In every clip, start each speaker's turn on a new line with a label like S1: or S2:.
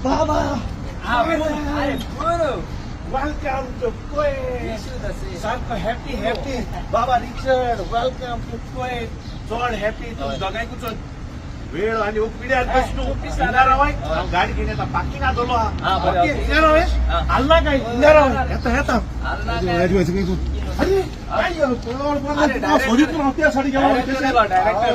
S1: बाबा.
S2: अरे पुरो.
S1: Welcome to Kuwait. सारको हॅपी हॅपी बाबा रिचर्ड, welcome to Kuwait. चड हॅपी तुम दोगांयकूच वेळ आनी पिड्यार बस तूं इंदार रावाय. हांव गाडी घेवन येता, पार्किंगा दवरलो.
S2: हा, बरें,
S1: ओके,
S2: ओके.
S1: इंदार रावाय.
S2: हा.
S1: आल्ला काय इंदार रावाय, येता येता. अरे काय
S2: अरे, director.
S1: सोदीत हांव त्या साडी गेलो.
S2: डायरेक्टर.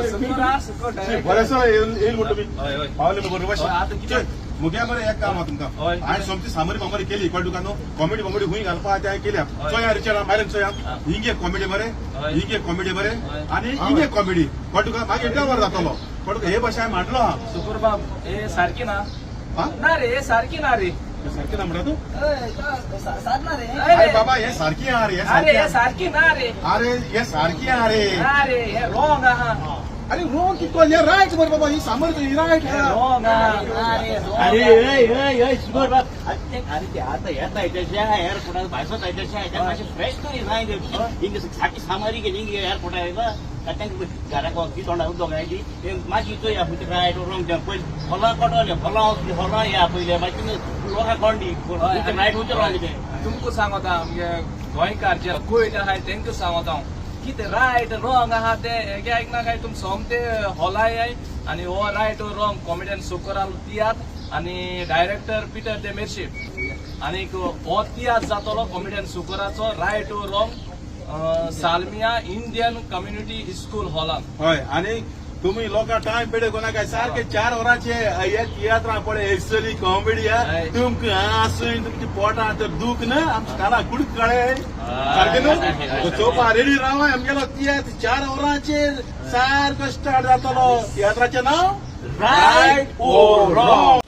S3: बरें सर, येईल म्हणतो मी.
S2: हय, हय.
S3: पावले मग बरोबर.
S2: हय, आतां कितें?
S3: मुगे मरे एक काम आहा तुमकां.
S2: हय.
S3: हांवें सोमती सामरी बामरी केली, कळ्ळें तुका न्हू? कॉमेडी बॉमेडी खूंय घालपा ते हांवें केल्या.
S2: हय.
S3: चोया रिचर्ड, मायरन चोया.
S2: हा.
S3: हिंग एक कॉमेडी मरे,
S2: हय.
S3: हिंग एक कॉमेडी मरे
S2: हय.
S3: आनी हिंग एक कॉमेडी, कळ्ळें तुका? मागीर इंटरवल जातलो, कळ्ळें तुका? हे भाशे हांवें मांडलो आहा.
S2: सुकुरबाब, हे सारकी ना.
S3: हा?
S2: ना रे, हे सारकी ना रे.
S3: हे सारकें ना म्हणटा तूं?
S4: साधना रे.
S3: अरे बाबा, हे सारकी आहा रे, हे
S2: अरे
S3: सारकी
S2: हे
S3: आहा.
S2: सारकी ना रे.
S3: अरे हे सारकी आहा रे.
S2: ना रे, हे रॉंग आहा.
S3: अरे रोंग कितको? हे रायट मरे बाबा, ही सामरी ही रायट.
S2: हे रॉंग आहा.
S5: अरे ए ए ए सुगर बाब, अरे ते आता येता येतशे एअरपोर्टार भायसो येतशे, तांकां मातशें फ्रेश तरी जाय. हिंग सारकी सामारी गेली हिंग एअरपोर्टार येयला, तांकां घराक वखदी तोंडाक दोगांयची मातशी चोया खंयचें रायट रोंग तें. पयलीं हॉलां कळटलें, हॉलां हॉलां या पयलें, मागीर लोकांक कळणी खंयचें रायट खंयचें रोंग तें.
S2: तुमकां सांगता, आमगे गोंयकार जे कुवेट आहाय तेंकां सांगता हांव, कितें रायट रॉंग आहा तें हेगे आयकना काय तुम सोमते हॉलाय याय आनी हो रायट रॉंग कॉमेडियन सुकोरालो तियात्र आनी डायरेक्टर पिटर दे मेर्शी आनी हो तियात्र जातलो कॉमेडियन सुकोराचो right wrong, Salmiya Indian community school हॉलान.
S3: हय, आणि तुम्ही लोकां टायम पेडे कोणा काय, सारखे 4 वरांचे हे तियात्रां पळय, एक्चुअली कॉमेडी.
S2: हय.
S3: तुमकां आसून तुमची पोटां तर दूख ना, आमच्या काना कुड कळे सारखे न्हू? चोवपा रेडी रावा, आमगेलो तियात्र 4 वरांचेर सारको स्टार्ट जातलो. तियात्राचें नांव रायट ओर रॉंग.